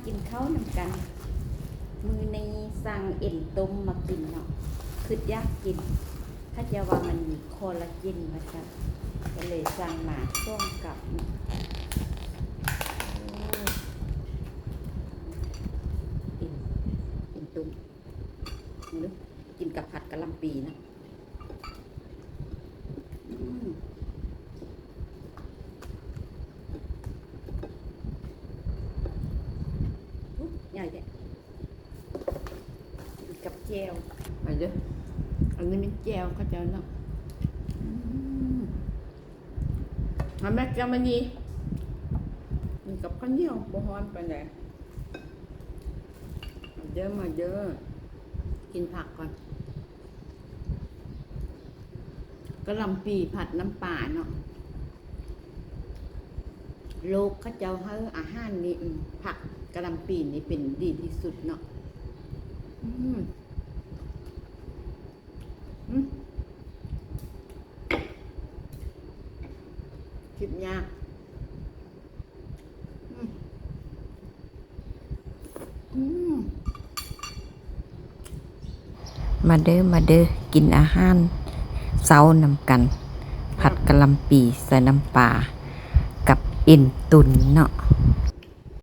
ກິນເຂົ້ານຳກັນ. ມື້ນີ້ສັ່ງເອັນຕົ້ມມາກິນເນາະ, ຄຶດຢາກກິນ. ເຂົາເຈົ້າວ່າມັນມີຄໍລາເຈນວ່າຊັ້ນ, ກໍເລີຍສັ່ງມາສອງກັບເນາະ. ໂອ້ ເອັນ ເອັນຕົ້ມ. ເບິ່ງດູ, ກິນກັບຜັດກະຫຼ່ຳປີນະ. ອືມ ອຸ້ຍ ໃຫຍ່ແທ້. ກິນກັບແຈ່ວ. ມາເດີ, ອັນນີ້ແມ່ນແຈ່ວເຂົາເຈົ້າເນາະ. ອືມ ມາແມ່ ແຈ່ວມານີ້ ກິນກັບເຂົ້າໜຽວ ບໍ່ຮ້ອນປານໃດ. ມາເດີ ມາເດີ, ກິນຜັກກ່ອນ. ກະຫຼ່ຳປີຜັດນ້ຳປາເນາະ. ໂລກເຂົາເຈົ້າໃຫ້ອາຫານນີ້ ອືມ ຜັກກະຫຼ່ຳປີນີ້ເປັນດີທີ່ສຸດເນາະ. ອືມ ອືມ ຄິດຍາກ. ອືມ ອືມ ມາເດີ ມາເດີ, ກິນອາຫານເຊົ້ານຳກັນ. ຜັດກະຫຼ່ຳປີໃສ່ນ້ຳປາກັບເອັນຕຸນເນາະ.